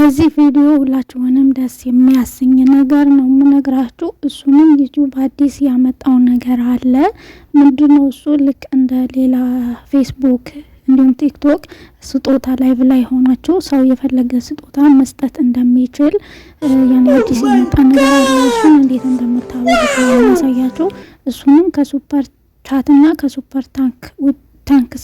በዚህ ቪዲዮ ሁላችሁንም ደስ የሚያሰኝ ነገር ነው የምነግራችሁ። እሱንም ዩቲዩብ አዲስ ያመጣው ነገር አለ። ምንድነው እሱ? ልክ እንደ ሌላ ፌስቡክ እንዲሁም ቲክቶክ ስጦታ live ላይ ሆናችሁ ሰው የፈለገ ስጦታ መስጠት እንደሚችል ያን አዲስ የመጣ ነገር አለ። እሱን እንዴት እንደምታበሩት ማሳያችሁ። እሱንም ከ super chat ና ከ super thanks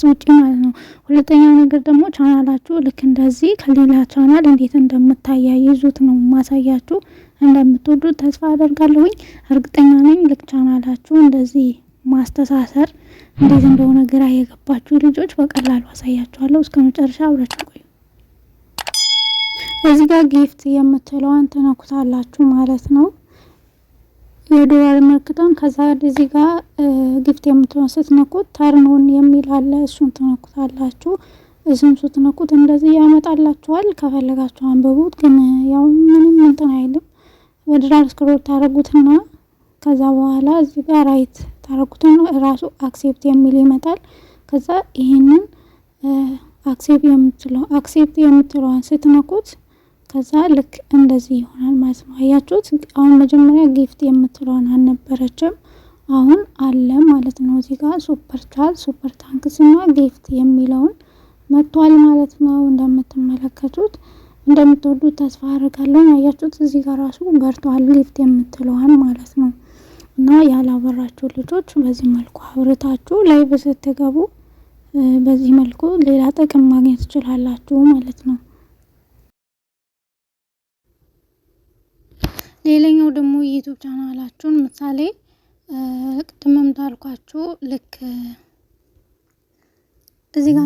ውጪ ማለት ነው። ሁለተኛው ነገር ደግሞ ቻናላችሁ ልክ እንደዚህ ከሌላ ቻናል እንዴት እንደምታያይዙት ነው ማሳያችሁ። እንደምትወዱት ተስፋ አደርጋለሁኝ። እርግጠኛ ነኝ ልክ ቻናላችሁ እንደዚህ ማስተሳሰር እንዴት እንደሆነ ግራ የገባችሁ ልጆች በቀላሉ አሳያችኋለሁ። እስከ መጨረሻ አብራችሁ ቆዩ። እዚህ ጋር gift የምትለዋን ትነኩታላችሁ ማለት ነው። የዶላር ምልክቷን ከዛ እዚህ ጋር gift የምትለዋን ስትነኩት turn on የሚል አለ። እሱን ትነኩታላችሁ። እሱን ስትነኩት እንደዚህ ያመጣላችኋል። ከፈለጋችሁ አንብቡት፣ ግን ያው ምንም እንትን አይልም። ወደ ዳር scroll ታደርጉትና ከዛ በኋላ እዚህ ጋር right ታረጉትና እራሱ accept የሚል ይመጣል። ከዛ ይሄንን accept የምትለዋን ስትነኩት ከዛ ልክ እንደዚህ ይሆናል ማለት ነው። አያችሁት? አሁን መጀመሪያ gift የምትለዋን አልነበረችም፣ አሁን አለ ማለት ነው። እዚህ ጋር super chat፣ super thanks እና gift የሚለውን መጥቷል ማለት ነው። እንደምትመለከቱት እንደምትወዱት ተስፋ አድርጋለሁ። አያችሁት? እዚህ ጋር ራሱ በርቷል gift የምትለዋን ማለት ነው። እና ያላበራችሁ ልጆች በዚህ መልኩ አብርታችሁ live ስትገቡ በዚህ መልኩ ሌላ ጥቅም ማግኘት ትችላላችሁ ማለት ነው። ሌላኛው ደግሞ ዩቲዩብ ቻናላችሁን ምሳሌ ቅድም እንዳልኳችሁ ልክ እዚህ ጋር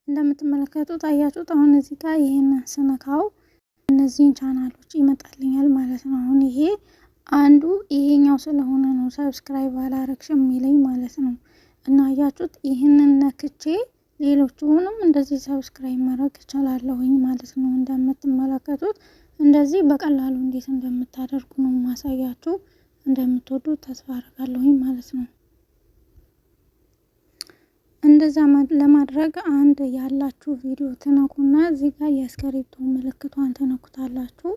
እንደምትመለከቱት አያችሁት። አሁን እዚህ ጋር ይሄንን ስነካው እነዚህን ቻናሎች ይመጣልኛል ማለት ነው። አሁን ይሄ አንዱ ይሄኛው ስለሆነ ነው subscribe አላረግሽም የሚለኝ ማለት ነው። እና አያችሁት፣ ይህንን ነክቼ ሌሎቹንም እንደዚህ subscribe ማድረግ እችላለሁኝ ማለት ነው። እንደምትመለከቱት እንደዚህ በቀላሉ እንዴት እንደምታደርጉ ነው ማሳያችሁ። እንደምትወዱት ተስፋ አድርጋለሁኝ ማለት ነው። እንደዛ ለማድረግ አንድ ያላችሁ ቪዲዮ ትነኩና እዚህ ጋር የእስክሪብቶ ምልክቷን ትነኩታላችሁ።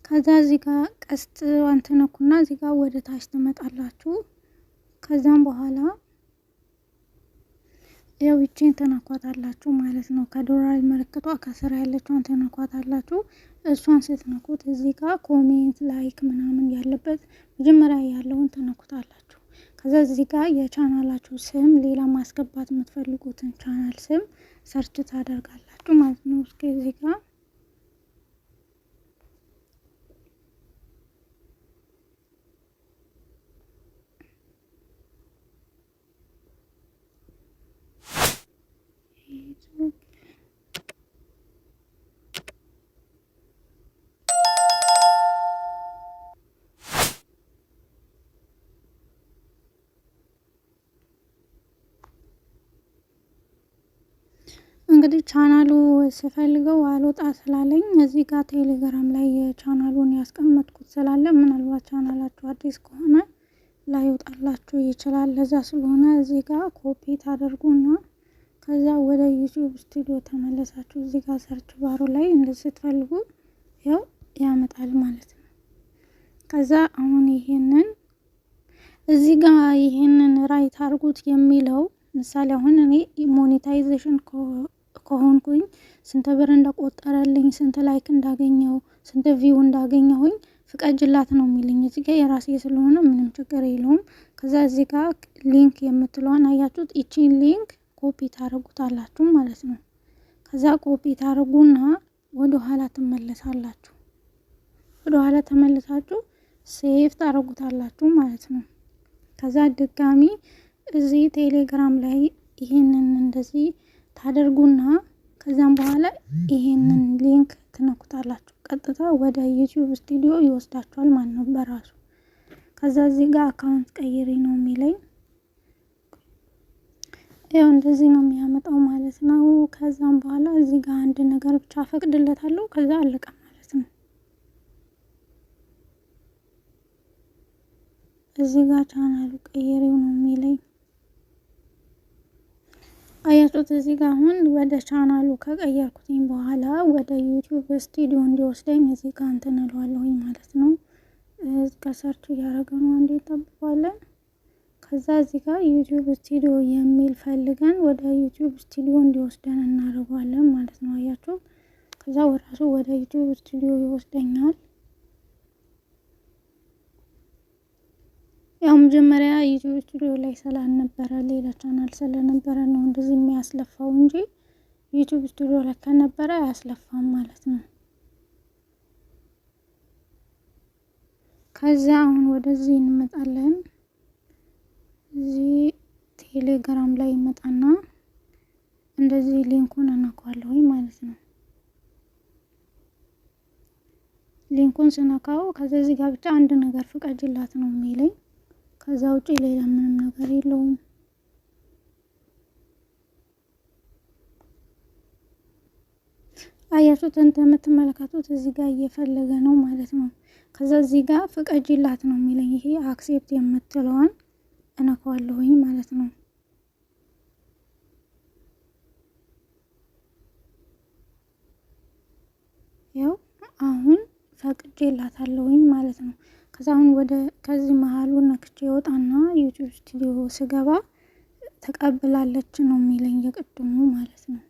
ከዛ እዚህ ጋር ቀስቷን ትነኩና እዚህ ጋር ወደ ታች ትመጣላችሁ። ከዛም በኋላ ያው ይቺን ትነኳታላችሁ ማለት ነው። ከዶላር ምልክቷ ከስር ያለችውን ትነኳታላችሁ። እሷን ስትነኩት እዚህ ጋር comment፣ like ምናምን ያለበት መጀመሪያ ያለውን ትነኩታላችሁ። ከዛ እዚህ ጋር የቻናላችሁ ስም፣ ሌላ ማስገባት የምትፈልጉትን ቻናል ስም search ታደርጋላችሁ ማለት ነው። እስኪ እዚህ ጋር እንግዲህ ቻናሉ ስፈልገው አልወጣ ስላለኝ እዚህ ጋር ቴሌግራም ላይ ቻናሉን ያስቀመጥኩት ስላለ ምናልባት ቻናላችሁ አዲስ ከሆነ ላይወጣላችሁ ይችላል። ለዛ ስለሆነ እዚህ ጋር ኮፒ ታደርጉና ከዛ ወደ ዩቲዩብ ስቱዲዮ ተመለሳችሁ እዚህ ጋር search bar ኡ ላይ እንደዚህ ስትፈልጉ ያው ያመጣል ማለት ነው። ከዛ አሁን ይሄንን እዚህ ጋር ይሄንን right አድርጉት የሚለው ምሳሌ አሁን እኔ monetization ከሆንኩኝ ስንት ብር እንደቆጠረልኝ፣ ስንት like እንዳገኘው፣ ስንት view እንዳገኘሁኝ ፍቀጅላት ነው የሚለኝ። እዚህ ጋር የራሴ ስለሆነ ምንም ችግር የለውም። ከዛ እዚህ ጋር link የምትለዋን አያችሁት? ይቺን link copy ታደርጉታላችሁ ማለት ነው። ከዛ ኮፒ ታደርጉና ወደ ኋላ ትመለሳላችሁ። ወደ ኋላ ተመልሳችሁ save ታደርጉታላችሁ ማለት ነው። ከዛ ድጋሚ እዚህ ቴሌግራም ላይ ይሄንን እንደዚህ ታደርጉና ከዛም በኋላ ይሄንን link ትነኩታላችሁ። ቀጥታ ወደ ዩቲዩብ ስቱዲዮ ይወስዳችኋል ማለት ነው በራሱ። ከዛ እዚህ ጋር account ቀይሪ ነው የሚለኝ። ያው እንደዚህ ነው የሚያመጣው ማለት ነው። ከዛም በኋላ እዚህ ጋር አንድ ነገር ብቻ ፈቅድለታለሁ። ከዛ አለቀ ማለት ነው። እዚህ ጋር ቻናሉ ቀይሪው ነው የሚለኝ። አያችሁት እዚህ ጋር አሁን ወደ ቻናሉ ከቀየርኩትኝ በኋላ ወደ YouTube Studio እንዲወስደኝ እዚህ ጋር እንትን እለዋለሁኝ ማለት ነው። እዚህ ጋር search እያደረገ ነው። አንዴ እንጠብቀዋለን። ከዛ እዚህ ጋር YouTube Studio የሚል ፈልገን ወደ YouTube Studio እንዲወስደን እናደርገዋለን ማለት ነው። አያችሁ፣ ከዛ ወራሱ ወደ YouTube Studio ይወስደኛል። ያው መጀመሪያ YouTube Studio ላይ ስላልነበረ ሌላ ቻናል ስለነበረ ነው እንደዚህ የሚያስለፋው እንጂ YouTube Studio ላይ ከነበረ አያስለፋም ማለት ነው። ከዛ አሁን ወደዚህ እንመጣለን። እዚህ ቴሌግራም ላይ ይመጣና እንደዚህ link ኡን እነካዋለሁኝ ማለት ነው። link ኡን ስነካው ከዛ እዚህ ጋር ብቻ አንድ ነገር ፍቀጅላት ነው የሚለኝ። ከዛ ውጪ ሌላ ምንም ነገር የለውም። አያችሁት እንደምትመለከቱት እዚህ ጋር እየፈለገ ነው ማለት ነው። ከዛ እዚህ ጋር ፍቀጅላት ነው የሚለኝ። ይሄ accept የምትለዋን እነካዋለሁኝ ማለት ነው። ያው አሁን ፈቅጄላታለሁኝ ማለት ነው። ከዛ አሁን ወደ ከዚህ መሀሉ ነክቼ ወጣና YouTube Studio ስገባ ተቀብላለች ነው የሚለኝ የቅድሙ ማለት ነው።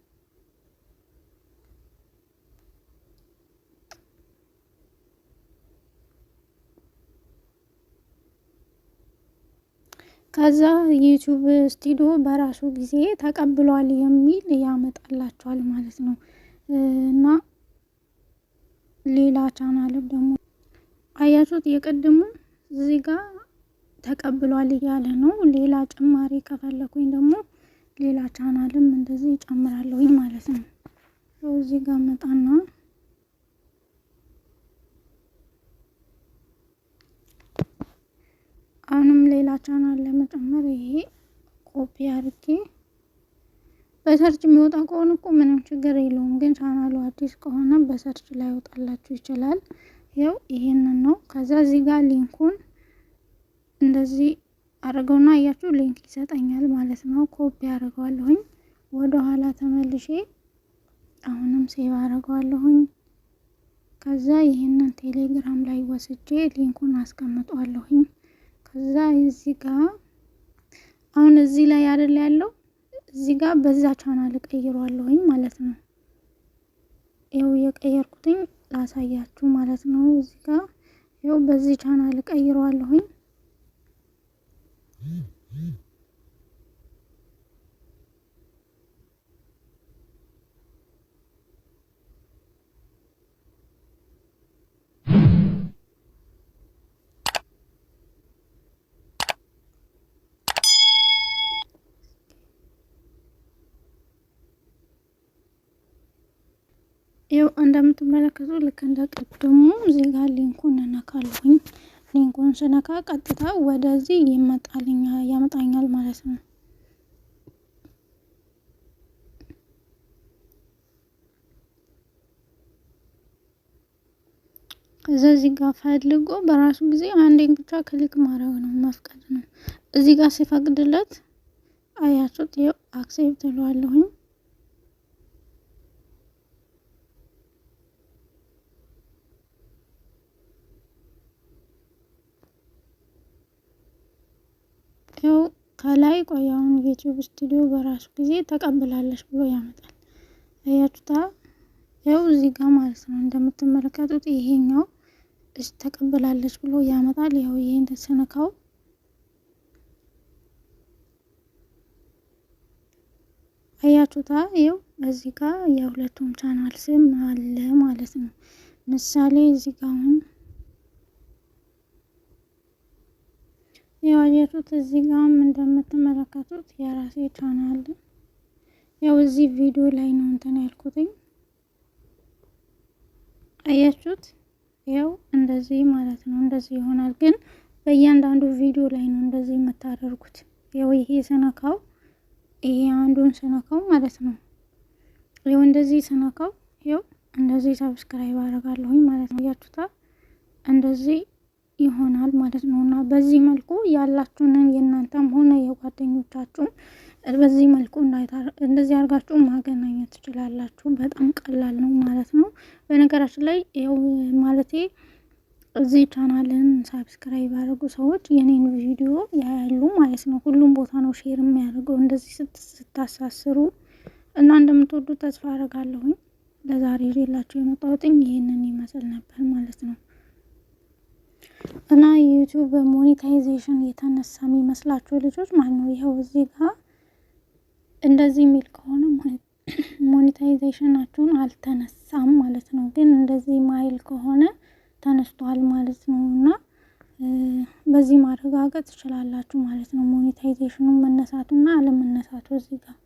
ከዛ YouTube Studio በራሱ ጊዜ ተቀብሏል የሚል ያመጣላቸዋል ማለት ነው። እና ሌላ ቻናልም ደግሞ አያችሁት የቅድሙ እዚህ ጋር ተቀብሏል እያለ ነው። ሌላ ጭማሪ ከፈለኩኝ ደግሞ ሌላ ቻናልም እንደዚህ እጨምራለሁኝ ማለት ነው። እዚህ ጋር መጣና አሁንም ሌላ ቻናል ለመጨመር ይሄ ኮፒ አድርጌ በ search የሚወጣ ከሆነ እኮ ምንም ችግር የለውም። ግን ቻናሉ አዲስ ከሆነ በ search ላይ ወጣላችሁ ይችላል። ያው ይሄንን ነው። ከዛ እዚህ ጋር link ኡን እንደዚህ አድርገውና አያችሁ link ይሰጠኛል ማለት ነው። ኮፒ አድርገዋለሁኝ። ወደ ኋላ ተመልሼ አሁንም save አድርገዋለሁኝ። ከዛ ይሄንን ቴሌግራም ላይ ወስጄ link ኡን አስቀምጠዋለሁኝ። ከዛ እዚህ ጋር አሁን እዚህ ላይ አይደል ያለው እዚህ ጋር በዛ ቻናል እቀይረዋለሁኝ ማለት ነው። ይኸው የቀየርኩትኝ ላሳያችሁ ማለት ነው። እዚህ ጋር ይኸው በዚህ ቻናል እቀይረዋለሁኝ። ይኸው እንደምትመለከቱ ልክ እንደ ቅድሙ እዚህ ጋር link ኡን እነካለሁኝ። link ኡን ስነካ ቀጥታ ወደዚህ ይመጣልኛል ያመጣኛል ማለት ነው። ከዛ እዚህ ጋር ፈልጎ በራሱ ጊዜ አንዴን ብቻ click ማድረግ ነው መፍቀድ ነው። እዚህ ጋር ሲፈቅድለት አያችሁት፣ ይኸው accept እለዋለሁኝ። ያው ከላይ ቆይ አሁን YouTube Studio በራሱ ጊዜ ተቀብላለች ብሎ ያመጣል። አያችሁታ? ያው እዚህ ጋር ማለት ነው እንደምትመለከቱት ይሄኛው ተቀብላለች ብሎ ያመጣል። ያው ይሄን ስነካው አያችሁታ? ያው እዚህ ጋር የሁለቱም ቻናል ስም አለ ማለት ነው። ምሳሌ እዚህ ጋር አሁን ያው አያችሁት እዚህ ጋርም እንደምትመለከቱት የራሴ ቻናል ያው እዚህ ቪዲዮ ላይ ነው እንትን ያልኩትኝ አያችሁት። ያው እንደዚህ ማለት ነው፣ እንደዚህ ይሆናል። ግን በእያንዳንዱ ቪዲዮ ላይ ነው እንደዚህ የምታደርጉት። ያው ይሄ ስነካው ይሄ አንዱን ስነካው ማለት ነው። ያው እንደዚህ ስነካው ያው እንደዚህ subscribe አደርጋለሁኝ ማለት ነው። አያችሁታ እንደዚህ ይሆናል ማለት ነው። እና በዚህ መልኩ ያላችሁንን የእናንተም ሆነ የጓደኞቻችሁም በዚህ መልኩ እንደዚህ አድርጋችሁ ማገናኘት ትችላላችሁ። በጣም ቀላል ነው ማለት ነው። በነገራችን ላይ ያው ማለቴ እዚህ ቻናልን subscribe ያደረጉ ሰዎች የኔን ቪዲዮ ያያሉ ማለት ነው። ሁሉም ቦታ ነው share የሚያደርገው እንደዚህ ስታሳስሩ እና እንደምትወዱ ተስፋ አደርጋለሁኝ። ለዛሬ ይዤላችሁ የመጣሁትኝ ይህንን ይመስል ነበር ማለት ነው። እና ዩቲዩብ monetization የተነሳ የሚመስላችሁ ልጆች ማለት ነው፣ ይኸው እዚህ ጋር እንደዚህ የሚል ከሆነ monetization ኣችሁን አልተነሳም ማለት ነው። ግን እንደዚህ ማይል ከሆነ ተነስቷል ማለት ነው። እና በዚህ ማረጋገጥ ትችላላችሁ ማለት ነው። Monetization ኑ መነሳቱና አለመነሳቱ እዚህ ጋር